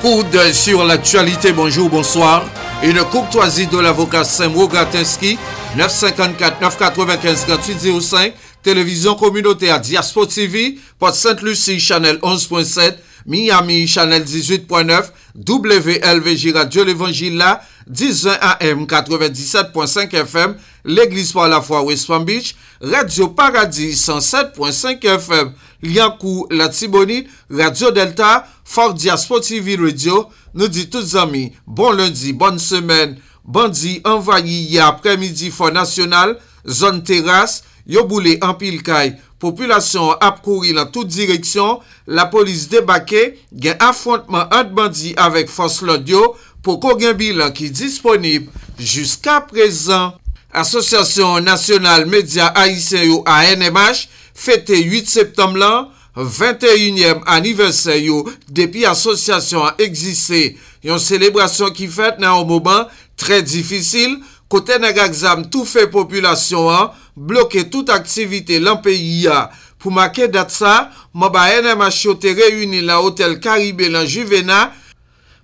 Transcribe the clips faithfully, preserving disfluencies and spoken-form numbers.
Coude sur l'actualité, bonjour, bonsoir. Une courtoisie de l'avocat Saint-Maugatinski, neuf cinquante-quatre, neuf quatre-vingt-quinze, trente-huit zéro cinq, télévision communautaire Diaspo T V, Port Sainte Lucie, Chanel onze point sept, Miami, Chanel dix-huit point neuf, W L V J Radio L'Évangile la, dix vingt A M, quatre-vingt-dix-sept point cinq F M, L'église par la foi West Palm Beach, Radio Paradis, cent sept point cinq F M, Liancourt, Latibonit, Radio Delta, Fort Diaspo T V Radio, nou di tout zanmi, bon lendi, bonne semaine. Bandi anvayi yè aprèmidi Fò Nasyonal, zòn Teras, yo boule anpil kay. Popilasyon an ap kouri nan tout direksyon, lapolis debake, gen afwontman ant bandi avèk fòs lòd yo, poko gen bilan ki disponib jiska prezan. Asosyasyon Nasyonal Medya Ayisyen yo, A N M H, fete uit septanm lan, venteyinyèm anivèsè yo depi asosyasyon an egziste. Yon selebrasyon ki fèt nan yon moman trè difisil, kote nèg ak zam toufe popilasyon an, bloke tout aktivite lan peyi a. Pou make dat sa, manm A N M H yo te reyini nan Otèl Karibe lan Juvena.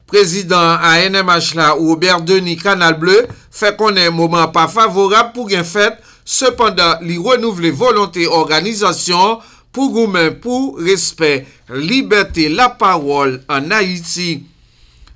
Prezidan A N M H la, Robert Denis Canal Bleu, fè konnen moman an pa favorab pou gen fèt, sepandan li renouvle volonte òganizasyon an pou goumen pou respè libète lapawòl ann Ayiti.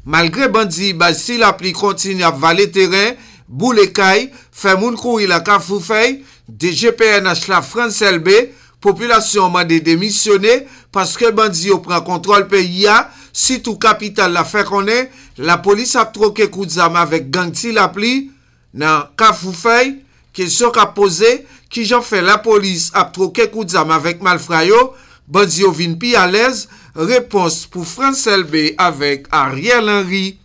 Malgre bandi Baz Ti Lapli kontinye ap vale teren, boule kay, fè moun kouri lan Kafou Fèy, D G P N H la, Frantz Elbé, popilasyon an mande demisyone paske bandi yo pran kontwòl peyi a, sitou kapital la, fè konnen lapolis ap twoke kout zam avèk gang Ti Lapli nan Kafou Fèy. Kesyon k ap poze, kijan fè lapolis ap twoke kout zam avèk malfra yo, bandi yo vin pi alèz? Repons pou Frantz Elbé avèk Ariel Henry.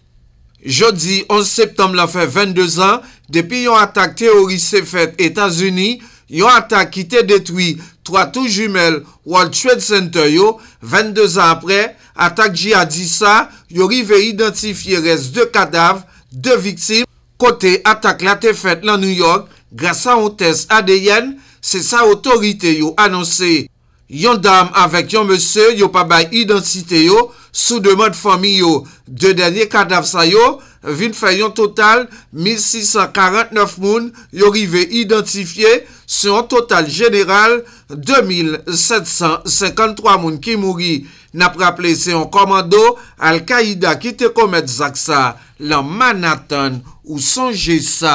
Jodi onz septanm lan fè vennde zan depi yon atak teworis te fèt Etazini, yon atak ki te detwi twa tou jimèl World Trade Center yo. Vennde zan aprè atak jihadis sa, yo rive idantifye rès de kadav de viktim kote atak la te fèt lan New York gras a yon tès A D N, se sa otorite yo anonse. Yon dam avèk yon mesye yo pa bay idantite yo, sou demann fanmi yo, de dènye kadav sa yo vin fè yon total mil sis san karant nèf moun yo rive idantifye, sou yon total jeneral de mil sèt san senkant twa moun ki mouri. N ap raple, se yon kòmando Al-Qaida ki te komèt zak sa lan Manhattan, ou sonje sa.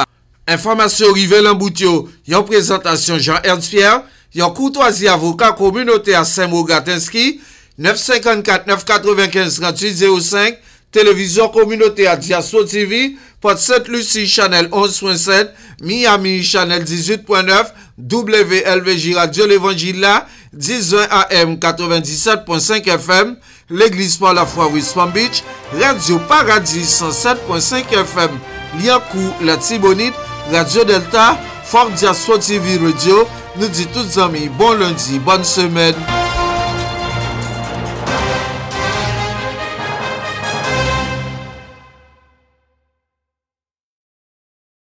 Enfòmasyon rive lan bout yo, yon prezantasyon Jean Ernst Pierre, yon koutwazi avoka kominotè a Saint-Maugatinski, nèf senkant kat, nèf katrevenkenz, tranntuit zewo senk, televizyon kominotè a Diaspo T V, Port Sainte Lucie, chanèl onz pwen sèt, Miami, chanèl dizuit pwen nèf, W L V J Radio L'Évangile la, dis ven A M, katrevendiset pwen senk F M, Legliz pa lafwa West Palm Beach, Radyo Paradi san sèt pwen senk F M, Lyankou, Latibonit, Radyo Dèlta, Fòk Diaspo T V Radio, nou di tout zanmi bon lendi, bòn semèn.